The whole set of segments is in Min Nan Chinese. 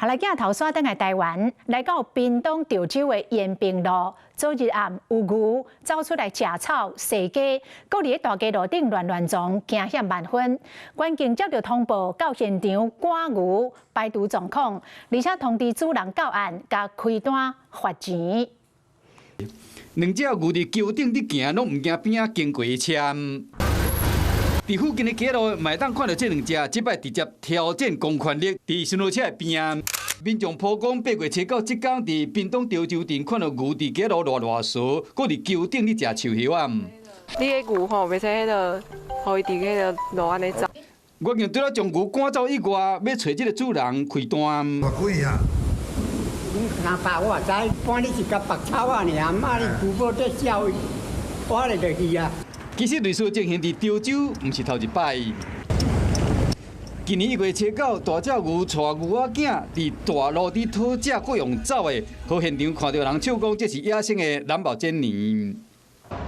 後來鏡頭煞轉來台灣，來到屏東潮州的延平路，昨日暗有牛走出來食草、踅街，閣佇咧大街路頂亂亂撞，驚險萬分。縣警接著通報到現場趕牛排除狀況，而且通知主人到案，共開單罰錢。兩隻牛佇橋頂佇行，攏毋驚邊仔經過的車。佇附近的街路，嘛會當看著這兩隻，這擺直接挑戰公權力，佇巡邏車的邊仔。民眾曝光8月7號這工佇屏東潮州鎮看著牛佇街路亂亂踅，閣佇橋頂咧食樹葉仔。你彼牛吼，袂使彼个，予伊佇彼个路按呢走。縣警除了將牛趕走以外，欲揣這个主人開單。偌貴啊？你若拍我知，半你是共縛草仔爾，啊你牛母在笑，我咧就去啊。其實類似情形佇潮州，毋是頭一擺。今年1月7號，大隻牛帶牛仔囝佇大路佇討食，閣用走的，予現場看著人笑講這是野生的藍寶堅尼。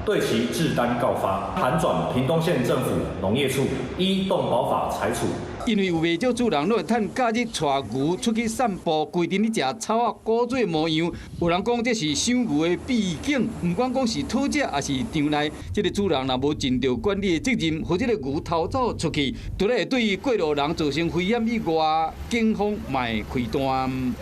對其置單告發，函轉屏東縣政府農業處依動保法裁處。因為有袂少主人攏會趁假日帶牛出去散步，規陣咧食草仔古做模樣。有人講這是賞牛的秘境，毋管講是討食抑是場內，這个主人若無盡著管理的責任，予這个牛偷走出去，除了會對過路人造成危險以外，警方嘛會開單。